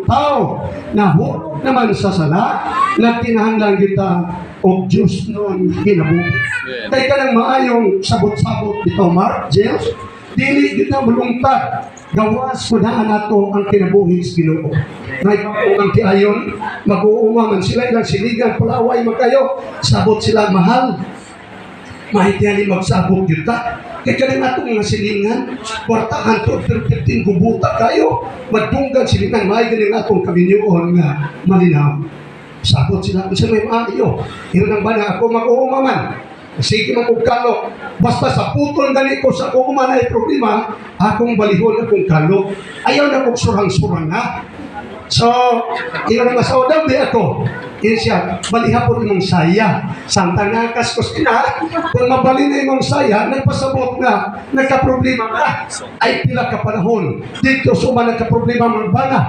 tao nahulog naman sa sala, nagkinahanglan kita og Diyos noon kinabuhi. Kay kanang maayong sabot-sabot bitaw, Mark, James, dili kita mulungtad gawas kunhaan nato ang kinabuhi sa Ginoo. May ang tiayon, mag-uuma man sila ilang siligan, palaway man kayo, sabot sila mahal. Mahitiyali magsabot yun ta. Kay kanang atong mga silingan, kwartahan to, pero 15 gubuta kayo, madunggan silingan, may ganing atong kaminyoon nga malinaw. Sabot sila, unsa may maayo. Ingon ang bana, ako mag-uuma man. Sige man kog kalo. Basta sa putol gani ko sa akong ay problema, akong balihon akong kalo. Ayaw na kog surang-surang na. So, ingon ang asawa daw, di ako. Yun siya, baliha po imong saya. Samtang nakas ko sila, kung mabali na imong saya, nagpasabot nga, nagka-problema ka. Ay pila ka panahon. Dito suma nagka-problema mga bana.